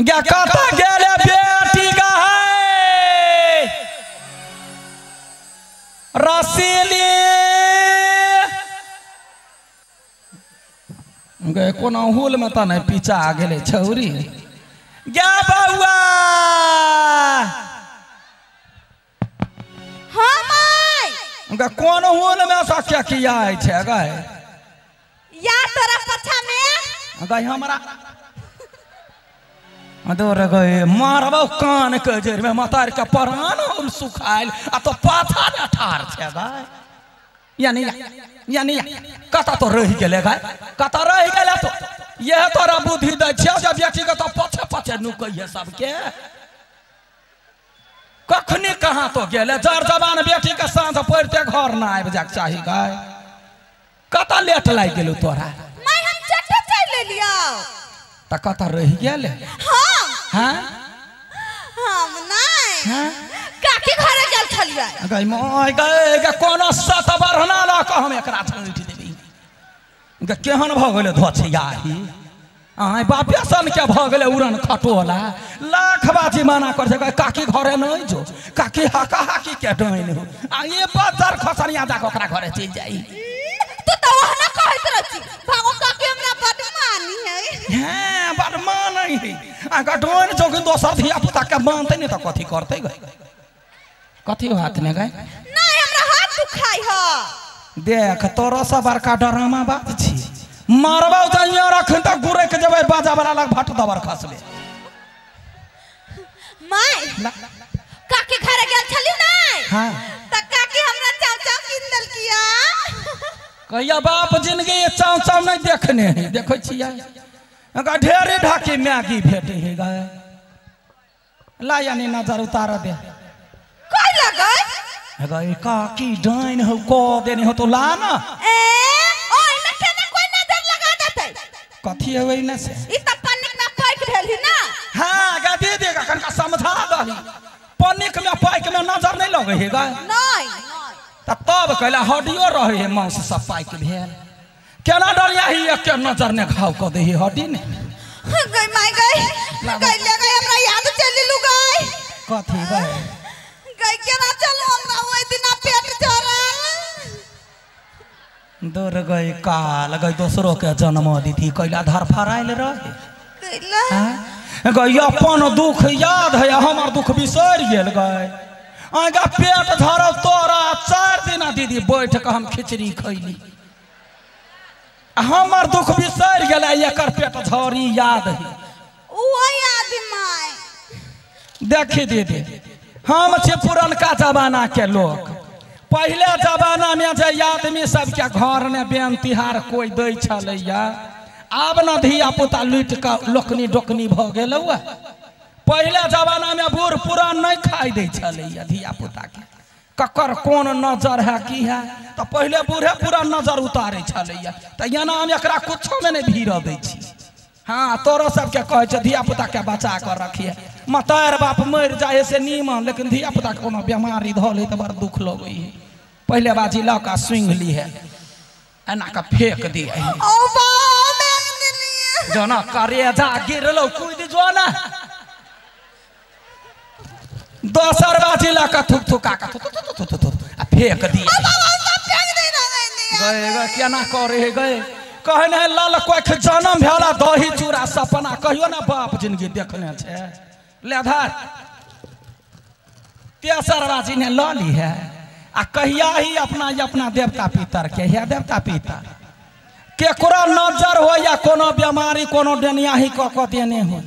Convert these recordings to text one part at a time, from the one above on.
गे कत गेले बेटी गहै रसीली गे कोनो हुल में त नहीं पीछा गेले छौरी गे बउआ। हां my गे कोन हुल में सा क्या किया छै गे या तोरा पछा में गे हमरा दौड़ गए मारबो कान के जड़ में मतार के परान हम सुखाइल आ तो पाछा ने ठार छै गे यानी यानी कत तो रहि गेले गे कत रहि गेले तो यह तोरा बुद्धि दै छियौ जे बेटी के तो पाछे पाछे नुकैहे सबके कखनी कहाँ तो गेले जर जवान बेटी के साँझ पड़ते घर ना आबि जाके चाही गे कत लेट लागि गेलौ तोरा। मैं हम चट्टे चल लेलियौ त कत रहि गेले। हां हां हम नै हां काकी घरे गेल छलियै गै my गै गे कोनो सत बढ़ना ल क हम एकरा छूटि देबी गे केहन भ गेलै धोछियाही आय बापे सन के भ गेलै उड़न खटोला लाख बाजी माना कर छै काकी घरे नै जो काकी हाका हाकी के डाइन हो आ ये बजर खसरिया जा के ओकरा घरे चलि जाई। तू त ओहना कहैत रहै छी भागो काकी हमरा बड मानी है। हां बड मानै है आ गडोन जोगिन दोसर धिया पुता के मानतै नै त कथी करतै गै कथी हाथ में गए नहीं हमरा हाथ दुखाई ह। देख तोरा से बड़का डरामा बात छी मारबौ जइयो रखन त गुरै के जेबै बाजा वाला लग भट दबर खसबे। My काकी घरे गेल छली नै हां त काकी हमरा चाव चाव किन देलकिया। कहिया बाप जिंदगी चाव चाव नहीं देखने है देखै छियै का ढेरी ढाकी मैगी भेटे है गए ला यानी नजर उतार दे कोई लगै गए काकी डाइन हो को देने हो तो ला ना ए ओइ में केना कोई नजर लगा देतै कथी होई न से ई त पनिक में पैक भेली ना। हां गा दे दे का कनका समझा दही पनिक में पैक में नजर नहीं लगे है गा नहीं त तब कहला हड्डियो रहे है मांस सब पैक भेल केना डरिया ही एक के नजर ने घाव क देही हड्डी ने। गई my गई गई ले गई हमरा याद चली लू गई कथी गई गई केना चलू हमरा ओइ दिना पेट झरल दूर गई काल गई दोसरो के जन्म दीदी कैला धर फराइल रहे कैला गई अपन दुख याद है हमर दुख बिसरि गेल गई आगा पेट झरल तोरा 4 दिना दीदी बैठ के हम खिचड़ी खैली हमर दुख बिसरि गेल एकर पेट झरी याद है ओ याद my. देखी दीदी हम छी पुरनका जमाना के लोग पहले जमाना में जे आदमी सबके घर में बेन तिहार कोई दै छलैया आब न धिया पुता लुटि कऽ लोकनी डोकनी भऽ गेलौ। पहले जमाना में बूढ़ पुरान नहीं खाइ दै छलैया धिया पुता के ककर कोन नजर है की है तो पहले बूढ़े पुरान नजर उतारे छलैया त एना हम एकरा कुछो में नहीं भीड़ दै छी। हाँ तोरो सबके कहै छै धिया पुता के बचा कर रखिए मतार बाप मरि जाए से नीमन लेकिन धिया पुता के कोनो बीमारी धऽ लै तऽ बड़ दुख लगै है। पहले बाजी लऽ कऽ सुंघ ली है एना कऽ फेंक दिए जना करेजा गिरलो कूद जो ना दोसर बाजी लऽ कऽ थुक थुका कऽ थुक थुक थुक थुक आ फेंक दिए गए गए केना करे गए कहे नहीं लाल कोख जन्म भेला दही चूड़ा सपना कहियो ना बाप जिंदगी देखने छे ले धर तेसर बाजी ने लऽ ली है आ कहिया ही अपना अपना देवता पितर के हे देवता पितर केकरो नजर हो या कोनो बीमारी कोनो डेनियाही कऽ कऽ देने हो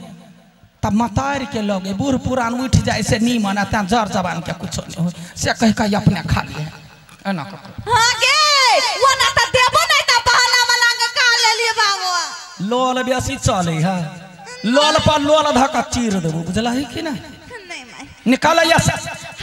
तब मतार के लगे बूढ़ पुरान उठि जाए से नीमन आ तैं जर जवान के कुछो नहीं हो से कहि कहि अपने खा लिए एना कऽ हां गे ओना त देबो नै त बहाना बना के खा लेलिए बाबू। लोल बेसी चले है लोल पर लोल धक चीर देबो बुझलही कि नहीं नहीं my निकाल या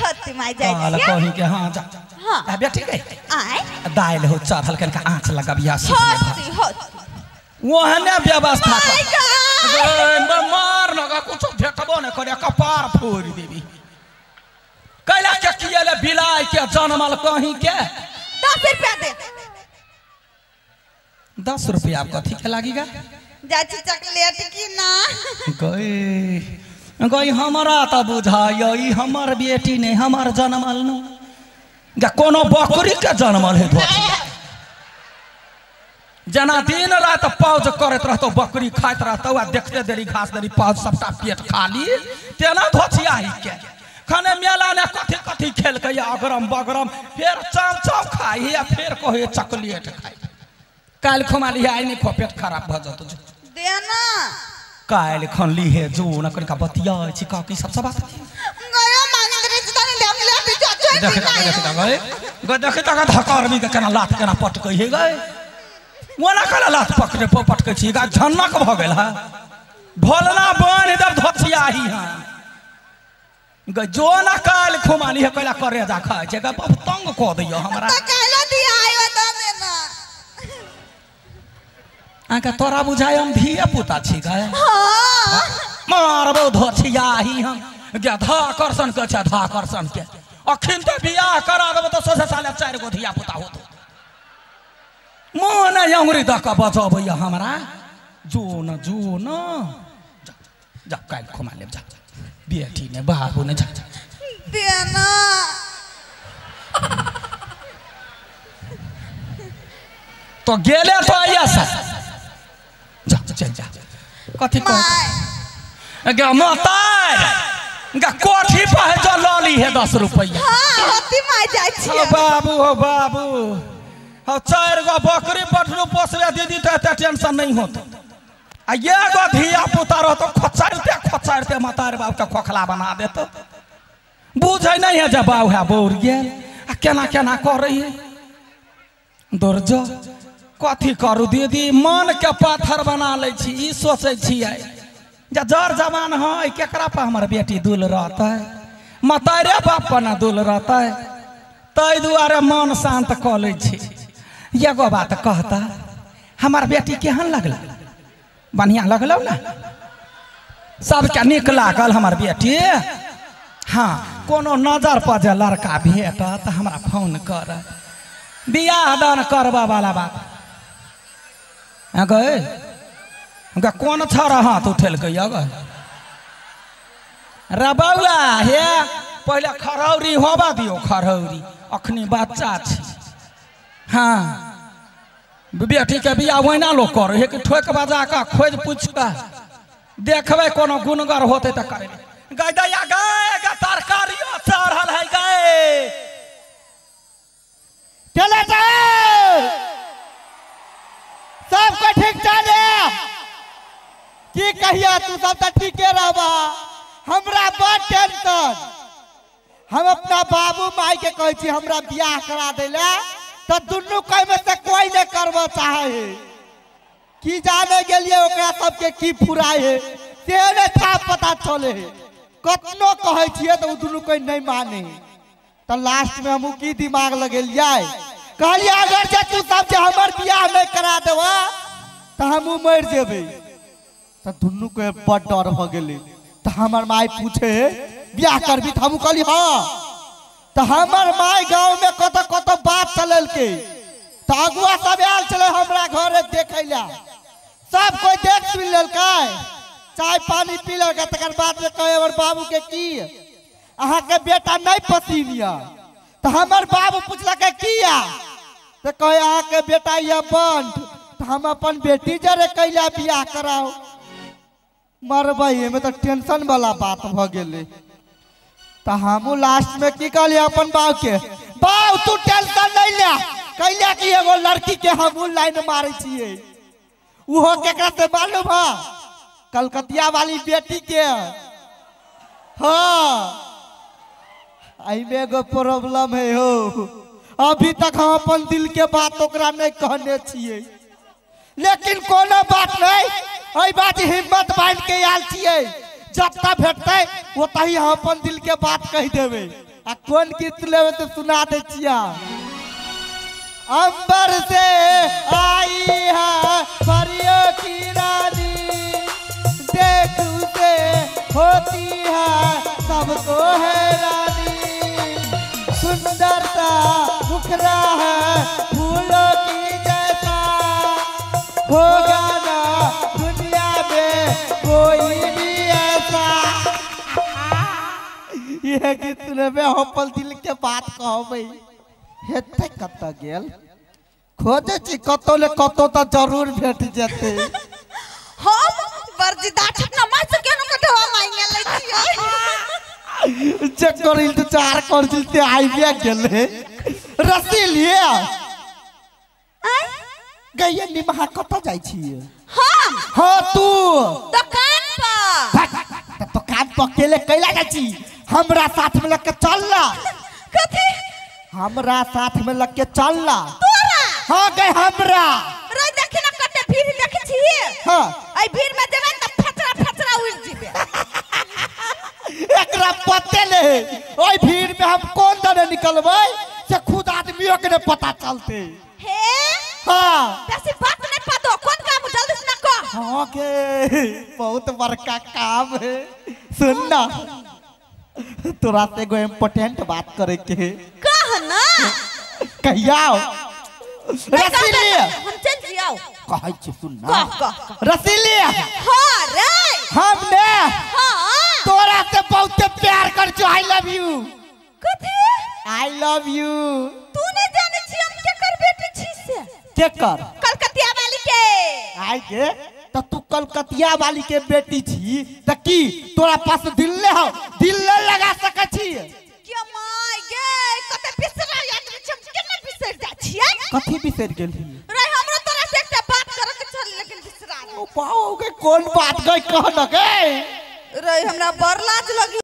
हत्ती my जाय काल कहि के हां जा हां आ बेटी गई आय दाइल हो चढ़ल कनका आंच लगबिया से होती होती ओहने व्यवस्था कर मार न कुछो भेटबो न करे कपार फोड़ि देबी कैला के किएले बिलाय के जनमल कहीं के 10 रुपया दे 10 रुपया कथी के लागेगा? जाइ छी चॉकलेट की ना। गई गई हमरा त बुझाय ई हमर बेटी नहीं हमर जनमल न गे कोनो बकरी के जनमल है धोती। जना दिन रात पाउज करैत रहतौ बकरी खाइत रहतौ आ देखते देरी घास देरी पाउज सबटा पेट खाली तेना धोचियाही के खाने मेला ने कथी कथी खेलकै अगरम बगरम फेर चाव चाव खाइ आ फेर कहै चॉकलेट खाइ। काल्हि खुमा लिहे आइ नहि खो पेट खराब भऽ जेतौ। दे ना काल्हि खन लिहे जो न कनिका बतिया छी काकी सब सब बात गयो मांगैत रहै छी तनी हम लेट जा देख देख गए गए देखै तक धकरमी के केना लात केना पटकै हे गए ओना केना लात पकड़े पटकै छी गा झन्नक भऽ गेल है ढोलना बान्हि देब धोचियाही हँ गए जो न काल्हि खुमा लिहे कैला करे जा खाइ छै गे बाप तंग कऽ दैय हमरा। त काल्हि दिया आयो दऽ देना। अहाँके तोरा बुझाय हम धिया पुता छी गए हाँ मारबौ धोचियाही हम गे धाकर्षण के छै धाकर्षण के अखन तऽ बियाह करा देबौ तऽ सोझे साले 4 गो धिया पुता होतौ। मोन अंगुरी दऽ कऽ बजबैया हमरा जो न जो न जा जा काल्हि खुमा लेब जा बेटी ने बाबू ने जा दे ना। तो गेले तो आइया से जा चल जा कथी कह गे मातार गे कोठी पर जो लऽ ली है 10 रुपैया। हाँ होती माय जाइ छी। हो बाबू हो बाबू हो 4 गो बकरी पठरू पोसबे दीदी तो एते टेंशन नहीं होत आ एगो धिया पुता रहतो खोचारिते खोचारिते मातार बाप के खोखला बना देतो। बुझै नहीं है जे बाऊ है बौर गेल आ केना केना करै है दुर्जो कथी करू दीदी मन के पाथर बना लै छी ई सोचै छियै जे जर जवान है केकरा पर हमर बेटी दुल रहतै मतारे बाप पर ना दुल रहतै ताहि दुआरे मन शान्त कऽ लै छी। एगो बात कहता हमर बेटी केहन लगल बढ़िआँ लगलौ ने सबके नीक लागल हमर बेटी। हाँ कोनो नजर पर जे लड़का भेटत हमरा फोन कर बियाह दान करबा वाला बात। गए हुनका कोन छौड़ा हाथ उठेलकै गए रे बौआ हे पहिले खरौरी होबा दियौ खरौरी अखनी बच्चा छी। हाँ बेटी के बियाह ओहिना लोक करै है कि ठोकि बजा कऽ खोजि पूछि कऽ देखबै कोनो गुणगर होतै तऽ करेबै। गै दैया गै गे तरकारियो चढ़ल है गै चले जाओ सबको ठीक चले की कहिया तू सब तो ठीके रहबा हमरा बड़ टेंशन। हम अपना बाबू माई के कहै छी हमरा बियाह करा दैला तो दुनू कह में से कोई नहीं करबा चाहे है की जाने गेलिए ओकरा सबके की फुराय है से नहीं था पता चले है कतनो कहै छियै तो दुनू कोई नहीं माने। तो लास्ट में हमू की दिमाग लगेलियै कहलियै अगर जे तू सब जे हमर बियाह नहीं करा देबा तो हमू मरि जेबै। तो दुनू के बड़ डर भऽ गेलै। तो हमर माय पूछे बियाह करबी तो हमू कहली हाँ। तो हमर माय गाँव में कत कत बात चललकै तो अगुआ सब आयल छलै हमरा घरे देखै ला सब कोई देख सुनि लेलकै चाय पानी पी लेलकै। तकर बाद में कहे हमर बाबू के की अहाँके बेटा नहीं पसीन यऽ। तो हमर बाबू पुछलकै किया तो कहे अहाँके बेटा यऽ बंठ तो हम अपन बेटी जरे कैला बियाह कराउ मरबै एहिमे तो टेंशन वाला बात भऽ गेलै। तो हमहूँ लास्ट में की कहलियै अपन बाबू के बाबू तू टेंशन नहीं ले कैला कि एगो लड़की के हमहूँ लाइन मारै छियै उहो केकरा से मालूम है कलकतिया वाली बेटी के। हाँ एहिमे एगो प्रॉब्लम है हो अभी तक हम अपन दिल के बात ओकरा नहीं कहने छियै लेकिन कोनो बात नहीं एहि बात हिम्मत बांधि के आयल छियै जब तक भेटतै ओतही हम अपन दिल के बात कहि देबै आ कोन गीत लेबै तो सुना दै छियै। अंबर से आई है परियों की रानी देख उसे होती है सबको हैरानी सुंदरता मुखरा है फूलों की जैसा होगा ना दुनिया इहे गीत सुनेबे हम अपन दिल के बात कहबै। हेतै कतऽ गेल? खोजै छी कतौ ले कतौ तऽ जरूर भेट जेतै। हम बरजिदा छतना माय से केनो के ढवा मांगे लै छियै। जकर इंतजार कर जिलते आइबे गेलै। रसीलिए गैया निमहा कतऽ जाइ छियै? हम? हाँ तू दुकान पर। दुकान पर अकेले कैला जाइ छी? हमरा साथ में लग के चल ना। कथी? हमरा साथ में लग के चल ना। तोरा? हाँ गए हमरा। रे देखी ना कते भीड़ देखै छियै? हाँ। एहि भीड़ में जेबै त फचरा फचरा उड़ि जेबै। एकरा पते नहीं है ओहि भीड़ में हम कौन दने निकलबै से खुद आदमियों के नहीं पता चलते। हे हाँ बेसी बात नहीं पतो, कौन काम जल्दी से ना कह। हाँ के बहुत बड़का काम है। सुन ना, तोरा से एगो इम्पोर्टेंट बात करे के है। कह ना। कहिया रसीली हम चल जियाओ। कहै छी सुन ना। कह कह। रसीली हाँ रे हम ने हाँ तोरा से बहुत प्यार कर छु। I love you. कथी? I love you. तू नहीं जाने छी हम केकर बेटी छी से? केकर? कलकतिया वाली के। आई के त तू कलकतिया वाली के बेटी छी त की तोरा पास दिल ले हो? दिल ले लगा सकै छी? के my गे कते बिसरा याद छी हम केना बिसर जा छियै? कथी बिसर गेलही? रे हमरो तोरा से एकटा बात करे के छल लेकिन बिसरा गेल। ओ पाओ के कोन बात गई कह न गई? रे हमरा बड़ लाज लगी।